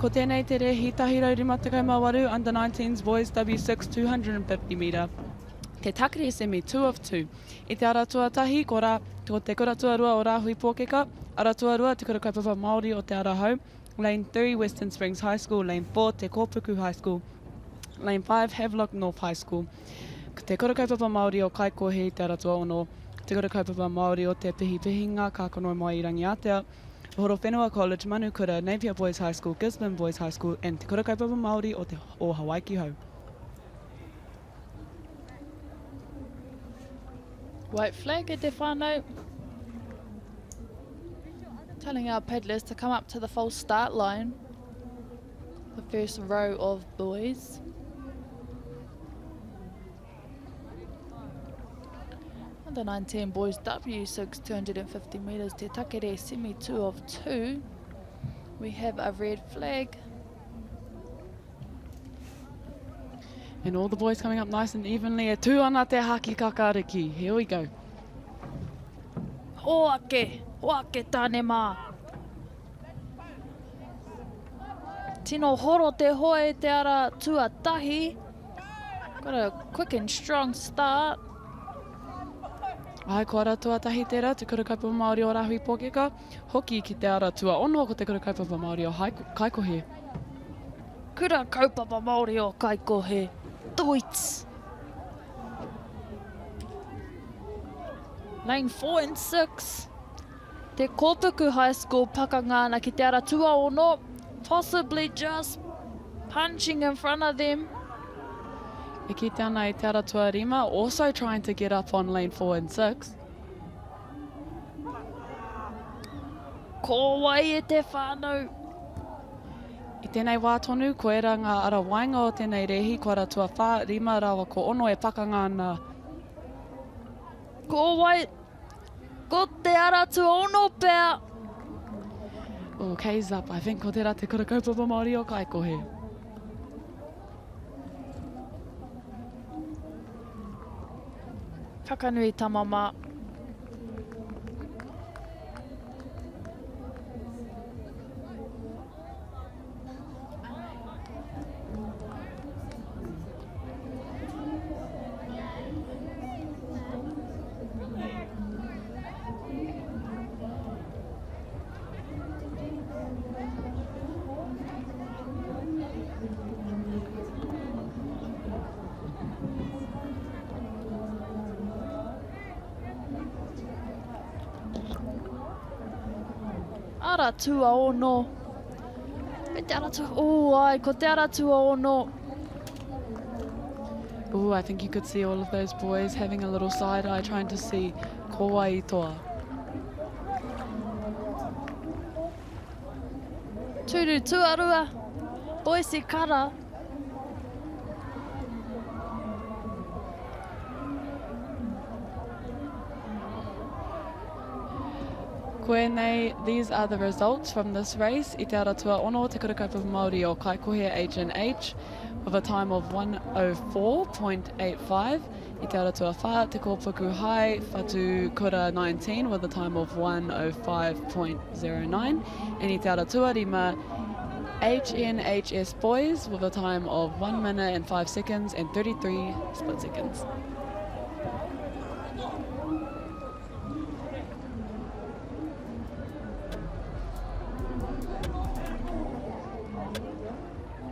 Ko tēnei te rēhi 158 Under 19s Boys W6 250 metre. Te Takere Semi 2 of 2. I te ara tuatahi ko Rā, ko Te Kura Tuarua o Rāhui Pōkeka, ara tuarua Te Kura Kaupapa Māori o Te Ara Hou, Lane 3 Western Springs High School, Lane 4 Te Kōpuku High School, Lane 5 Havelock North High School. Ko Te Kura Kaupapa Māori o Kaikohe i te ara tuaono, Te Kura Kaupapa Māori o Te Pihipihinga Kākano Mai i Rangiātea, Horowhenua College, Manukura, Napier Boys High School, Gisborne Boys High School and Te Kura Kaupapa Māori o Te o Hawaiki Hou. White flag e te whānau. Telling our paddlers to come up to the false start line. The first row of boys. Under 19 boys W6 250 metres Te Takere semi 2 of 2. We have a red flag. And all the boys coming up nice and evenly. E tū ana te haki kakariki. Here we go. Hoake, hoake tāne mā. Tino horo te hoe te ara tuatahi. Got a quick and strong start. Ai, ko ara tuatahi tērā, te Kura Kaupapa Māori o Rāhui Pōkeka. Hoki ki te ara tuaono ko te Kura Kaupapa Māori o Kaikohe. Kura Kaupapa Māori o Kaikohe, Deutz. Lane 4 and 6. Te Kōpuku High School pakanga ana ki te ara tuaono, possibly just punching in front of them. E kite ana i te ara tuarima, also trying to get up on lane 4 and 6. Ko wai e te whānau? I tēnei wā tonu, ko ērā ngā ara waenga o tēnei rēhi, ko ara tuawhā, rima rawa ko ono e pakanga ana. Ko wai? Ko te ara tuaono pea. Oh, K's up. I think ko tērā te kura kaupapa Māori o Kaikohe. Whakanui tama mā. Ara tuaono. Me te ara tua... Oh, ai, ko te ara tuaono. Oh, I think you could see all of those boys having a little side eye trying to see ko wai i toa. Tūru tuarua, Boise Kara. Koinei, these are the results from this race. I te ara tuaono, Te Kura Kaupapa Māori o Kaikohe H&H with a time of 104.85. I te ara tuawhā, Te Kōpuku High, Whatu Kura 19 with a time of 105.09. And i te ara tuarima, HNHS Boys with a time of 1 minute and 5 seconds and 33 split seconds.